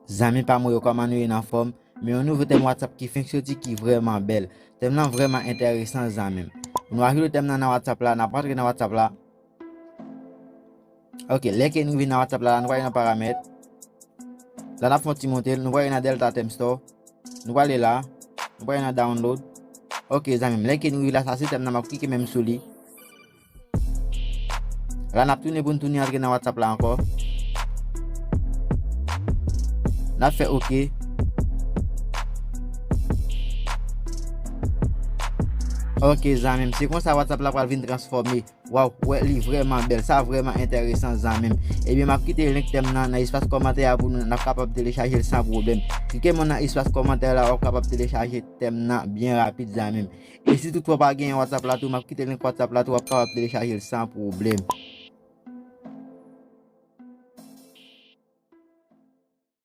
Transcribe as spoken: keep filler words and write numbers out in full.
Zanmi pa mwen yo, kòman nou ye, n anfòm? Men yon nouvo tèm WhatsApp ki fenk soti ki vrèman bèl. Tèm nan vrèman enteresan, zanmi m. Nou ajoute tèm nan nan WhatsApp la, n ap rantre nan WhatsApp la. Ok, lè ke n rive nan WhatsApp la, la nou prale nan paramèt. La n ap fè yon ti monte l, nou prale nan Delta Theme Store. Nou prale la, nou prale nan download. Ok, zanmi m, lè ke n rive la, sa se tèm nan, m ap klike menm sou li. La n ap tounen pou n tounen antre nan WhatsApp la ankò. N ap fè ok. Ok, zanmi m, se konsa WhatsApp la pral vin transfòme. Waw, wè li vrèman bèl, sa vrèman enteresan, zanmi m. Ebyen, m ap kite link tèm nan nan espas kòmantè a pou nou, n ap kapab telechaje l san pwoblèm. Klike mwen nan espas kòmantè la, w ap kapab telechaje tèm nan byen rapid, zanmi m. E si toutfwa w pa genyen WhatsApp la tou, m ap kite link WhatsApp la tou, w ap kapab telechaje l san pwoblèm.